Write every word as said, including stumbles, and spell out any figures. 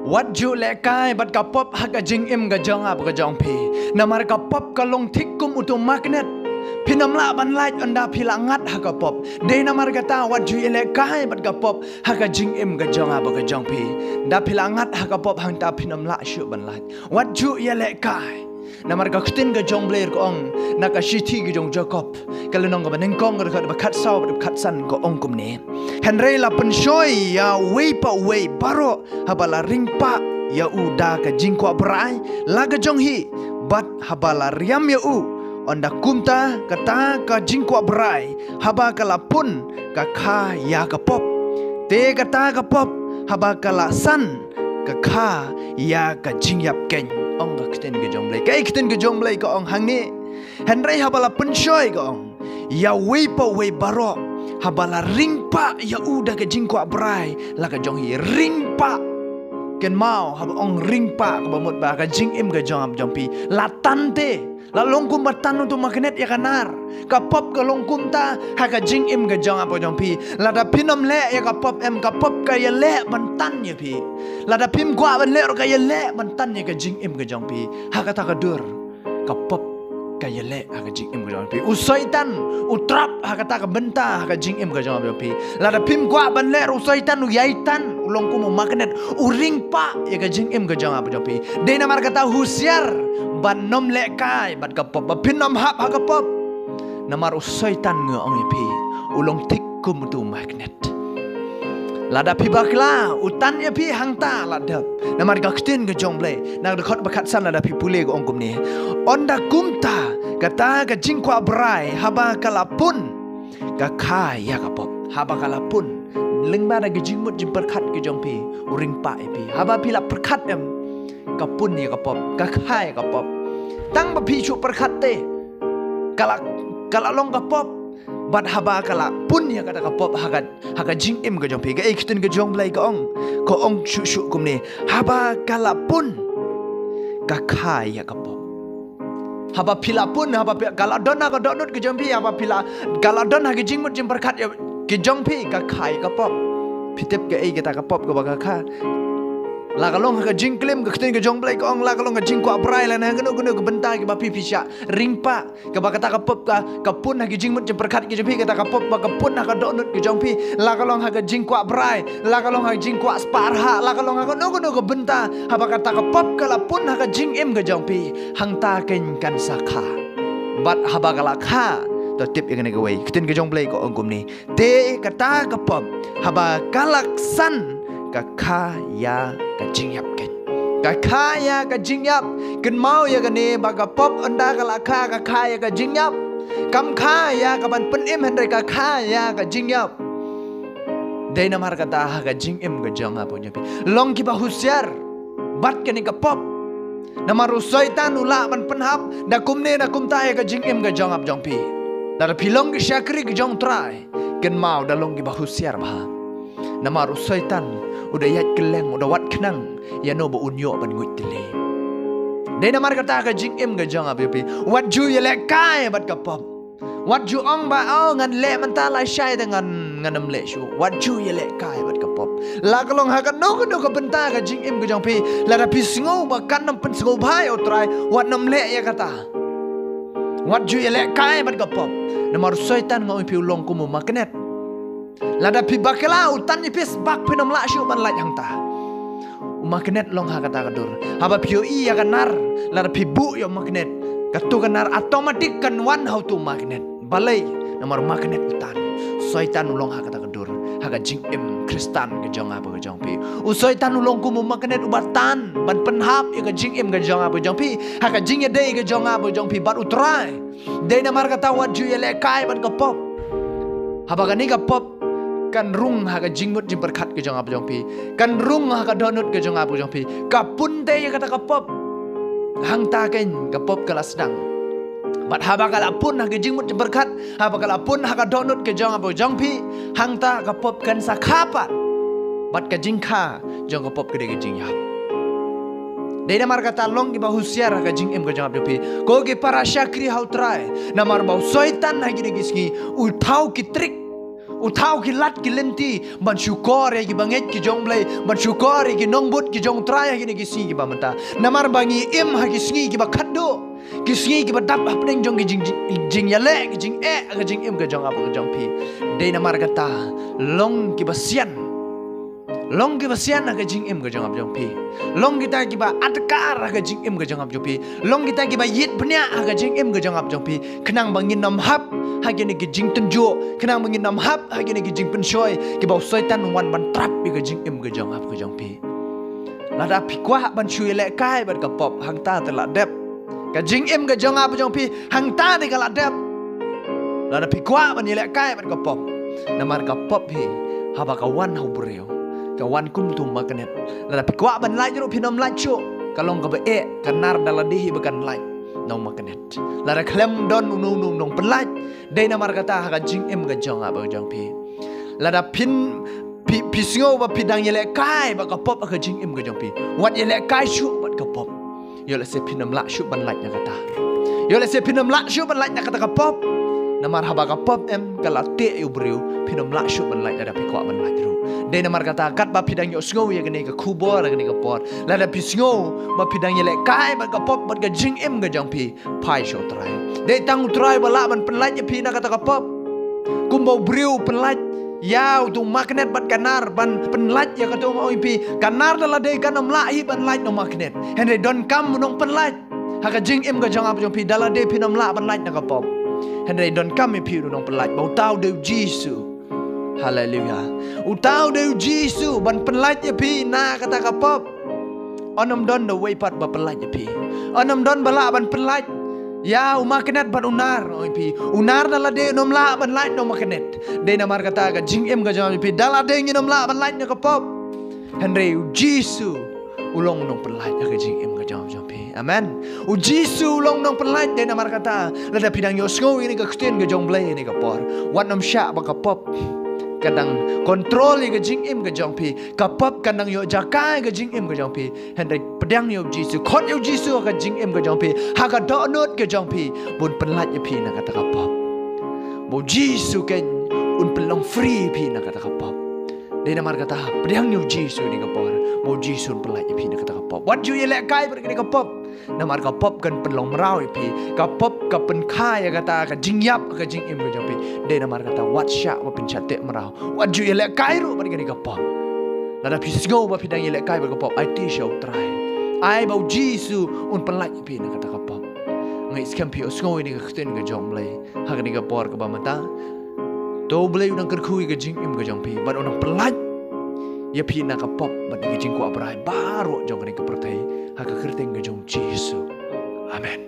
Wat ju lehkai bad ka pop ha ka jingim ka jong nga bad ka jong phi. Namar ka pop ka long thik kum utu magnet. Phin ym lah ban lait ynda phi la ngat ha ka pop. Dei namar kata wat ju ïalehkai bad ka pop ha ka jingim ka jong nga bad ka jong phi. Ynda phi la ngat ha ka pop hangta phin ym lah shuh ban lait. Wat ju ïalehkai. Namar ka ktien ka jong U Blei ka ong na ka shithi ka jong u Jakob, ka lynnong kaba nyngkong, ka dkhot ba khatsaw bad ba khatsan, ka ong kumne: Hynrei la pynshoi ïa uwei pa uwei baroh haba la ring pah ïa u da ka jingkwah brai la ka jong hi, bad haba la riam ïa u, ynda kumta kata ka jingkwah brai haba ka la pun ka kha ïa ka pop. Te kata ka pop haba ka la san ka kha ïa ka jingïap keiñ, ong ka ktien ka jong U Blei. Kaei ka ktien ka jong U Blei ka ong hangne? Hynrei haba la pynshoi, ka ong, ïa uwei pa uwei baroh haba la ring pah ïa u da ka jingkwah brai la ka jong hi. Ring pah. Kynmaw, haba ong ring pah, kaba mut ba ka jingim ka jong nga bad jong phi la tan te. La long kumba tan utu magnet ïa ka nar. Ka pop ka long kumta ha ka jingim ka jong nga bad jong phi. Lada phin ym leh ïa ka pop, em, ka pop ka ïaleh ban tan ïa phi. Lada phim kwah ban leh ruh, ka ïaleh ban tan ïa ka jingim ka jong phi. Ha kata ka dur, ka pop ka ïaleh ha ka jingim ka jong phi. U Soitan u trap ha kata ka bynta ha ka jingim ka jong phi. Lada phim kwah ban leh ruh, u Soitan u ïai tan, u long kum u magnet, u ring pah ïa ka jingim ka jong nga bad jong phi. Dei namar kata husiar ban ym lehkai bad ka pop, ba phin ym hap ha ka pop. Namar u Soitan, nga ong ïa phi, u long thik kum utu magnet. Lada phi bakla, u tan ïa phi hangta la dep. Namar ka ktien ka jong U Blei na ka dkhot ba khatsan, lada phi pule, ka ong kumne: Ynda kumta kata ka jingkwah brai haba ka la pun ka kha ïa ka pop. Haba ka la pun, lyngba da ka jingmut jingpyrkhat ka jong phi, u ring pah ïa phi. Haba phi la pyrkhat, em, ka pun ïa ka pop, ka kha ïa ka pop. Tang ba phi shu pyrkhat te, ka la, ka la long ka pop. Bad haba ka la pun ïa kata ka pop ha ka, ha ka jingim ka jong phi, kaei ka ktien ka jong U Blei ka ong? Ka ong shuh shuh kumne: Haba ka la pun ka kha ïa ka pop. Haba phi la pun, haba phi, ka la don ha ka dohnud ka jong phi, haba phi la, ka la don ha ka jingmut jingpyrkhat ïa ka jong phi, ka kha ïa ka pop. Phi tip kaei kata ka pop kaba ka kha? La ka long ha ka jingklim, ka ktien ka jong U Blei ka ong, la ka long ka jingkwah brai, lane ha kano kano ka bynta kaba phi, phi shah ring pah. Kaba kata ka pop ka, ka pun ha ka jingmut jingpyrkhat ka jong phi, kata ka pop ba ka pun ha ka dohnud ka jong phi, la ka long ha ka jingkwah brai, la ka long ha ka jingkwah spah rhah, la ka long ha kano kano ka bynta, haba kata ka pop ka la pun ha ka jingim ka jong phi, hangta keiñ kan sa kha. Bad haba ka la kha, to tip ïa kane kawei, ka ktien ka jong U Blei ka ong kumne: Te kata ka pop, haba ka la san, ka kha ïa ka jingïap keiñ. Ka kha ïa ka jingïap. Kynmaw ïa kane, ba ka pop ynda ka la kha, ka kha ïa ka jingïap. Kam kha ïa ka ban pynim, hynrei ka kha ïa ka jingïap. Dei namar kata ha ka jingim ka jong nga bad jong phi, long kiba husiar bad kane ka pop. Namar u Soitan u lah ban pynhap da kumne da kumta ïa ka jingim ka jong nga bad jong phi. Lada phi long ki shakri ka jong U Trai, kynmaw, da long kiba husiar bha. Namar u Soitan u da ïaid kylleng, u da wad khnang ïano ba un ïoh ban nguid tylli. Dei namar kata ha ka jingim ka jong nga bad jong phi, wat ju ïalehkai bad ka pop. Wat ju ong ba, oh, ngan leh mynta, lashai te ngan, ngan ym leh shuh. Wat ju ïalehkai bad ka pop. La ka long ha kano kano ka bynta ka jingim ka jong phi, lada phi sngew ba kan ym pynsngewbha ïa U Trai, wat nym leh ïa kata. Wat ju ïalehkai bad ka pop. Namar u Soitan, nga ong ïa phi, u long kum u magnet. Lada phi bakla, u tan ïa phi sbak, phin ym lah shuh ban lait hangta. U magnet long ha kata ka dur. Haba phi ïohi ïa ka nar, lada phi buh ïa u magnet, kato ka nar automatic kan wan ha uto u magnet. Balei? Namar u magnet u tan. Soitan u long ha kata ka dur ha ka jingim Khristan ka jong nga bad ka jong phi. U Soitan u long kum u magnet uba tan ban pynhap ïa ka jingim ka jong nga bad ka jong phi ha ka jingïadei ka jong nga bad ka jong phi bad U Trai. Dei namar kata, wat ju ïalehkai bad ka pop. Haba kane ka pop kan rung ha ka jingmut jingpyrkhat ka jong nga bad ka jong phi, kan rung ha ka dohnud ka jong nga bad ka jong phi, ka pun te ïa kata ka pop, hangta keiñ ka pop ka la sdang. Bad haba ka la pun ha ka jingmut jingpyrkhat, haba ka la pun ha ka dohnud ka jong nga bad ka jong phi, hangta ka pop kan sa kha pat. Bad ka jingkha jong ka pop ka dei ka jingïap. Dei namar kata, long kiba husiar ha ka jingim ka jong nga bad ka jong phi, ko ki para shakri ha U Trai. Namar ba u Soitan ha kine ki sngi u thaw ki trik, U thaw ki lad ki lynti ban shukor ïa ki bangeit ki jong U Blei, ban shukor ïa ki nongbud ki jong U Trai ha kine ki sngi kiba mynta. Namar ba ngi im ha ki sngi kiba khatduh, ki sngi kiba dap hapdeng jong ki jing, jing, jingïaleh, ki jingeh ha ka jingim ka jong ap ka jong phi. Dei namar kata, long kiba sian. Long kiba sian ha ka jingim ka jong ap jong phi. Long kita kiba adkar ha ka jingim ka jong ap jong phi. Long kita kiba ïit bniah ha ka jingim ka jong ap jong phi. Khnang ba ngin ym hap ha kine ki jingtynjuh, khnang ba ngin ym hap ha kine ki jingpynshoi kiba u Soitan u wan ban trap ïa ka jingim ka jong ap ka jong phi. Lada phi kwah ban shu ïalehkai bad ka pop, hangta te la dep. Ka jingim ka jong ap jong phi, hangta te ka la dep. Lada phi kwah ban ïalehkai bad ka pop, namar ka pop hi, haba ka wan ha u briew, ka wan kum utu u magnet. Lada phi kwah ban lait ruh phin ym lait shuh. Ka long kaba eh, ka nar da lade hi ba kan lait na u magnet. Lada khlem don uno uno u nongpynlait, dei namar kata ha ka jingim ka jong ap ka jong phi. Lada phin, phi, phi sngew ba phi dang ïalehkai bad ka pop ha ka jingim ka jong phi, wat ïalehkai shuh bad ka pop. Ïoh lehse phin ym lah shuh ban lait na kata. Ïoh lehse phin ym lah shuh ban lait na kata ka pop. Namar haba ka pop em, ka la teh ïa u briew, phin ym lah shuh ban lait lada phi kwah ban lait ruh. Dei namar kata, katba phi dang ïohsngew ïa kane ka khubor, ïa kane ka por, lada phi sngew ba phi dang ïalehkai bad ka pop bad ka jingim ka jong phi, phai sha U Trai. Dei tang U Trai ba lah ban pynlait ïa phi na kata ka pop. Kumba u briew u pynlait ïa utu u magnet bad ka nar ban pynlait ïa kata, ong ïa phi, ka nar da lade kan ym lah hi ban lait na u magnet. Hynrei donkam u nongpynlait ha ka jingim ka jong ap jong phi, da lade phin ym lah ban lait na ka pop. Hynrei donkam ïa phi u nongpynlait, ba uta u dei U Jisu. Haleluia. Uta u dei U Jisu ban pynlait ïa phi na kata ka pop. Un ym don da uwei pat ba pynlait ïa phi. Un ym don ba lah ban pynlait ïa u magnet bad u nar, ong ïa phi. U nar da lade un ym lah ban lait na u magnet. Dei namar kata ka jingim ka jong ap jong phi, da lade ngin ym lah ban lait na ka pop. Hynrei U Jisu u long u nongpynlait ha ka jingim ka jong ap jong phi. Amen. U Jisu u long u nongpynlait. Dei namar kata, lada phi dang ïohsngew ïa kane ka ktien ka jong U Blei ïa kane ka por, wat nym shah ba ka pop ka dang control ïa ka jingim ka jong phi. Ka pop ka dang ïoh jaka ïa ka jingim ka jong phi. Hynrei pdiang ïa U Jisu, khot ïa U Jisu ha ka jingim ka jong phi, ha ka dohnud ka jong phi, ba un pynlait ïa phi na kata ka pop. Ba U Jisu keiñ un pynlong free ïa phi na kata ka pop. Dei namar kata, pdiang ïa U Jisu ïa kane ka por, ba U Jisu un pynlait ïa phi na kata ka pop. Wat ju ïalehkai bad kane ka pop. Namar ka pop kan pynlong mraw ïa phi, ka pop ka pynkha ïa kata ka jingïap ka jingim ka jong phi. Dei namar kata, wat shah ba phin shah teh mraw. Wat ju ïalehkai ruh bad kane ka pop. Lada phi sngew ba phi dang ïalehkai bad ka pop, aiti sha U Trai. Ai ba U Jisu un pynlait ïa phi na kata ka pop. Nga ngeit skhem phi ïohsngew ïa kane ka ktien ka jong U Blei ha kane ka por kaba mynta. To U Blei u nang kyrkhu ïa ka jingim ka jong phi bad u nang pynlait ïa phi na ka pop bad na ka jingkwah brai baroh jong kane ka pyrthei, ha ka kyrteng ka jong U Jisu. Amen.